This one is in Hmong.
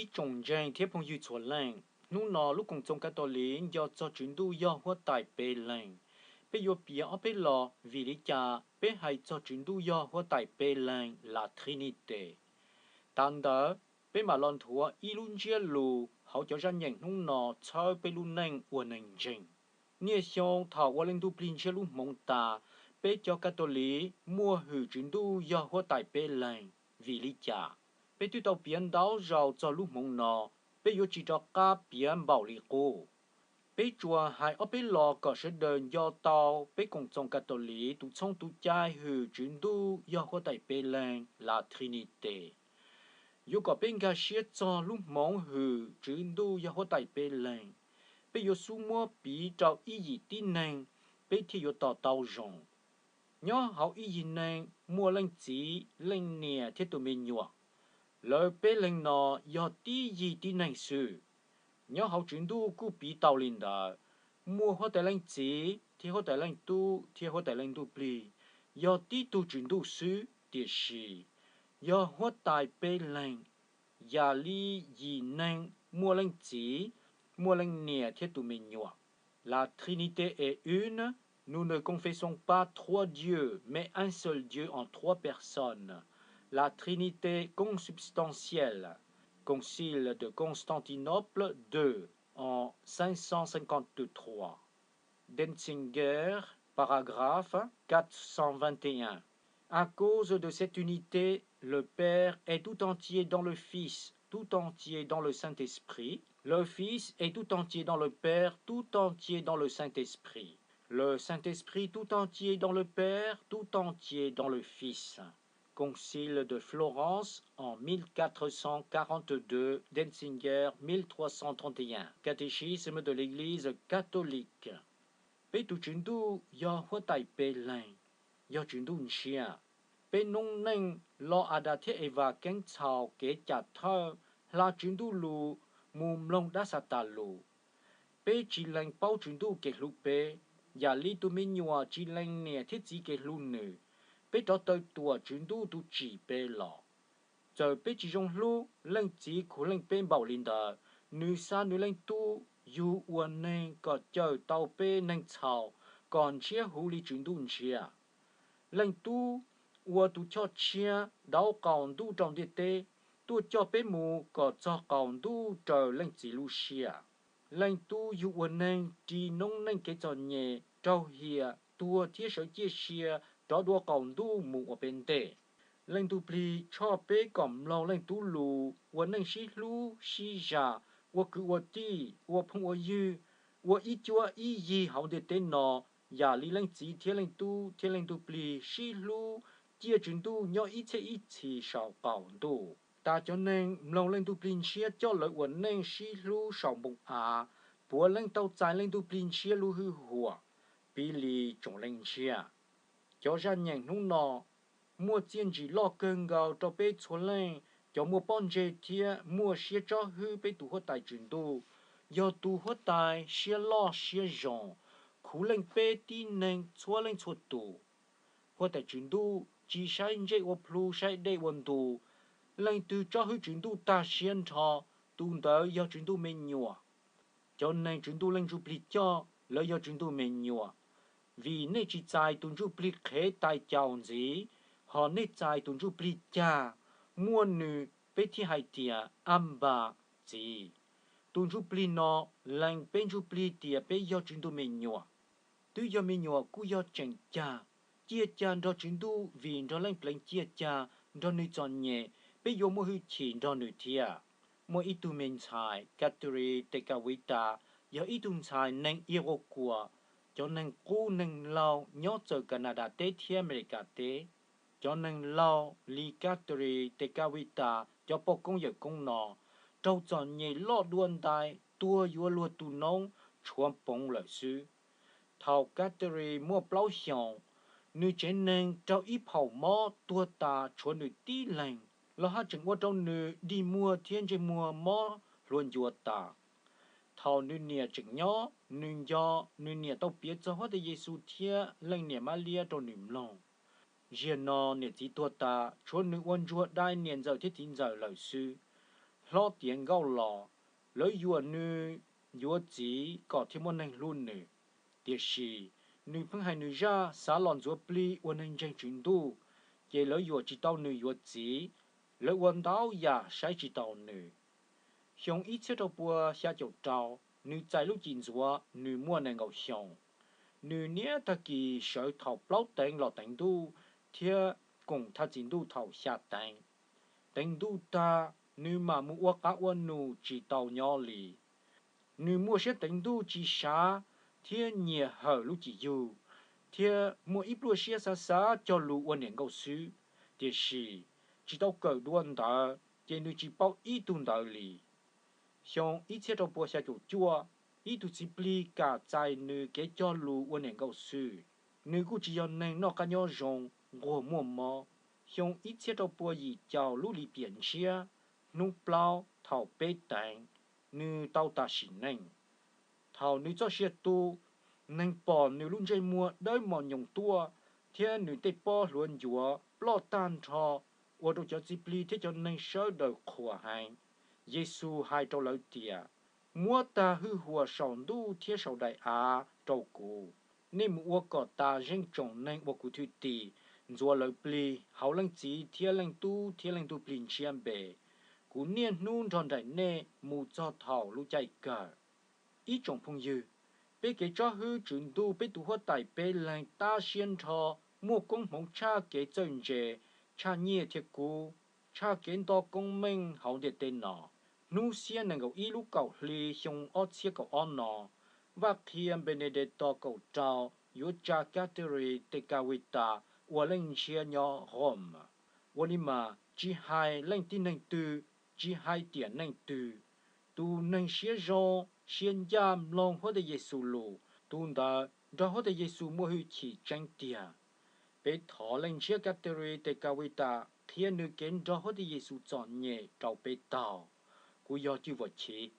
Ib tsoom ntseeg thiab phooj ywg txhua leej, hnub no lub Koom Txoos Catholic nco txog Tswv Ntuj yog Huab Tais Peb Leeg. Peb yuav piav ob peb los vim li cas peb hais txog Tswv Ntuj yog Huab Tais Peb Leeg, la Trinité. Thaum ntawd peb mam los nthuav ib lub ntsiab lus hauv cov zaj nyeem hnub no txhawb peb lub neej ua neeg ntseeg. Niaj xyoo thaum ua Leej Ntuj Plig Ntshiab lub hmoov tas, peb cov Catholic muaj hwm Tswv Ntuj yog Huab Tais Peb Leeg. Vim li cas? Peb twb tau piav ntau zaus txog lub hmoov no, peb yuav tsis rov qab piav npaum li qub. Peb tsuas hais ob peb los kom sawv daws nco tau peb Koom Txoos Catholic tus txhooj tus cai hwm Tswv Ntuj yog Huab Tais Peb Leeg, la Trinité. Yuav kom peb nkag siab txog lub hmoov hwm Tswv Ntuj yog Huab Tais Peb Leeg, peb yuav xub muab piv rau ib yim tib neeg, peb thiaj yuav to taub zoo. Nyob hauv ib yim neeg muaj leej txiv, leej niam thiab tus me nyuam. Lawv peb leeg no yog tib yim tib neeg xwb. Nyob hauv Tswv Ntuj kuj piv tau li ntawd, muaj Huab Tais Leej Txiv thiab Huab Tais Leej Tub thiab Huab Tais Leej Ntuj Plig, yog tib tug Tswv Ntuj xwb, tiam sis yog Huab Tais Peb Leeg, yam li yim neeg muaj leej txiv, muaj leej niam thiab tus me nyuam. La Trinité est une, nous ne confessons pas trois dieux, mais un seul Dieu en trois personnes. La Trinité consubstantielle, Concile de Constantinople deux en cinq cent cinquante-trois. Denzinger, paragraphe quatre cent vingt et un. À cause de cette unité, le Père est tout entier dans le Fils, tout entier dans le Saint-Esprit. Le Fils est tout entier dans le Père, tout entier dans le Saint-Esprit. Le Saint-Esprit tout entier dans le Père, tout entier dans le Fils. Concile de Florence en mille quatre cent quarante-deux, Denzinger mille trois cent trente et un, Catéchisme de l'Église catholique. Peb tus Tswv Ntuj yog Huab Tais Peb Leeg, yog Tswv Ntuj Ntshiab. Peb noob neej lo Adas thiab Evas keeb txhaum kev cam thawj, hla Tswv Ntuj lus mus mloog dab Xatas lus. Peb tsis lees paub Tswv Ntuj kev hlub peb, yam li tus me nyuam tsis lees niam thiab txiv kev hlub nws. Peb rov taw tuam Tswv Ntuj tus tsim peb los. Txawm peb tsis zoo hlub, Leej Txiv khuv leej peb npaum li ntawd, nws xa nws Leej Tub yug ua neeg kom cawm tau peb neeg txhaum, kom ntshiab huv li Tswv Ntuj Ntshiab. Leej Tub ua tus choj tshiab dauv qaum ntuj rau ntiaj teb, tuaj coj peb mus kom txog qaum ntuj raws Leej Txiv lub siab. Leej Tub yug ua neeg, ris noob neej kev txom nyem, raug hiam, tuag thiab sawv ciaj sia rov dua qaum ntuj mus ua peb ntej. Leej Ntuj Plig tshoj peb kom mloog Leej Tub lus, ua neej sib hlub sib zam, ua kwv ua tij, ua phooj ua ywg, ua ib cuab ib yig hauv ntiaj teb no, yam li Leej Txiv thiab Leej Tub thiab Leej Ntuj Plig sib hlub ciaj Tswv Ntuj nyob ib txhiab ib txhis saum qaum ntuj. Tas cov neeg mloog Leej Ntuj Plig Ntshiab coj lawv ua neej sib hlub saum npoo av, puav leej tau txais Leej Ntuj Plig Ntshiab lub hwj huam, piv li tsoom Leej Ntshiab. Cov zaj nyeem hnub no muaj txiaj ntsim loj kawg nkaus rau peb txhua leej cov muaj pob ntseg thiab muaj siab tsob hwb peb tus Huab Tais Tswv Ntuj, yog tus Huab Tais siab loj siab zoo, khuv leej peb tib neeg txhua leej txhua tus. Huab Tais Tswv Ntuj tsis saib ntsej ua plhu saib dej ua ntu, leej twg tsob hwb Tswv Ntuj tag siab nrho, tus ntawd yog Tswv Ntuj me nyuam. Cov neeg Tswv Ntuj Leej Ntuj Plig coj, lawv yog Tswv Ntuj me nyuam. Vim nej tsis txais tus Ntuj Plig qhev tais caus ntxiv, hos nej txais tus Ntuj Plig cag, muaj nws peb thiaj hais tias Anpas, Txiv. Tus Ntuj Plig no lees peb Ntuj Plig tias peb yog Tswv Ntuj me nyuam. Twb yog me nyuam kuj yog tseem cag, ciaj cag nrog Tswv Ntuj vim nrog Leej Pleev ciaj cag nrog nws txom nyem, peb yuav muaj hwj chim nrog nws thiab. Muaj ib tug me ntxhais Catherine de Cahuita, yog ib tug ntxhais neeg Iroquois, cov neeg qub neeg laug nyob txawm Canada teb thiab Amelikas teb. Cov neeg laug li Catherine de Cahuita cov poj koob yawm koob no raug txom nyem loj dua ntais, tuag yuav luag tu noob tshuav poov lawm xwb. Thaum Catherine muaj plaub xyoos, nws tsev neeg raug ib phaum mob tuag tas tshuav nws tib leeg, los haj tseem ua rau nws dig muag thiab ntsej muag mob hlua ncua tas. Thaum nws niam tseem nyob, nws nco nws niam tau piav txog Huab Tais Yes Xus thiab Leej Niam Mab Liab rau nws mloog. Ziag no niam txiv tuag tas tshuav nws ua ntsuag dai niam ntxawm thiab txiv ntxawm lawm xwb. hlob tiav nkauj los, lawv yuam nws yuav txiv kom thiaj muaj neeg hlub nws. Tiam sis nws pheej hais nws zaj xav los ntxuav plig ua neeg ntseeg Tswv Ntuj, ces lawv yuam tsis tau nws yuav txiv, lawv ua ntau yam saib tsis taus nws. Xyoo ib txhiab rau pua xya caum rau, nws txais lub Cim Ntxuav, nws muaj nees nkaum xyoo. Nws niaj tag kis sawv thaum plaub teev los teev Ntuj thiab koom thaj txi Ntuj thaum xya teev. Teev Ntuj tag, nws mam mus ua qav ua num tsis tau nyob li. Nws muaj siab teev Ntuj tsis sav thiab nyiam hawm lub cim yug, thiab muaj ib pluaj siab xav xav cog lus ua niam nkauj xwb, tiam sis tsis tau kawm dua ntawv ces nws tsis paub ib tug ntawv li. Xyoo ib txhiab rau pua xya caum cuaj, ib tug txiv plig kam txais nws kev cog lus ua niam nkauj xwb. Nws kuj tsis yog neeg noj qab nyob zoo, nquag muaj mob. Xyoo ib txhiab rau pua yim caum lub lim piam ntshiab, hnub plaub thaum peb teev, nws tau tas sim neej. Thaum nws txoj sia tu, neeg pom nws lub ntsej muag dawb mos nyoos tuaj, thiab nws tej pob hluav ncuav ploj tag nrho, ua rau cov txiv plig thiab cov neeg sawv daws qhuas heev. Yexus hais rau lawv tias, Muab tag hwj huam saum ntuj thiab saum daim av rau kuv. Nej mus ua kom tas zeej tsoom neeg ua kuv thwj tim, ntxuav lawv plig hauv Leej Txiv thiab Leej Tub thiab Leej Ntuj Plig Ntshiab npe. Kuv niaj hnub nrog nraim nej mus txog thaum lub caij kawg. Ib tsoom phooj ywg, peb kev tsob hwb Tswv Ntuj peb tus Huab Tais peb leeg tab siab nrho muaj koob hmoov tshaj kev txawj ntse, tshaj nyiaj thiab kub, tshaj kev nto koob meej hauv ntiaj teb no. Hnub xiab nees nkaum ib lub kaum hli xyoo ob txhiab kaum ob no, Vaj Qhia Npenedetos kaum rau yuav tsa Catherine de Cavita ua Leej Ntshiab nyob Rome. Ua li mas, tsis hais leej tib neeg twg, tsis hais tiam neej twg, tus neeg siab zoo, siab ncaj mloog Huab Tais Yexus lus, tus ntawd nrog Huab Tais Yexus muaj hwj chim tseeb tiag. Peb thov Leej Ntshiab Catherine de Cavita qhia nws kev nrog Huab Tais Yexus txom nyem rau peb taug. Kuv yog Cwj Vam Chiv.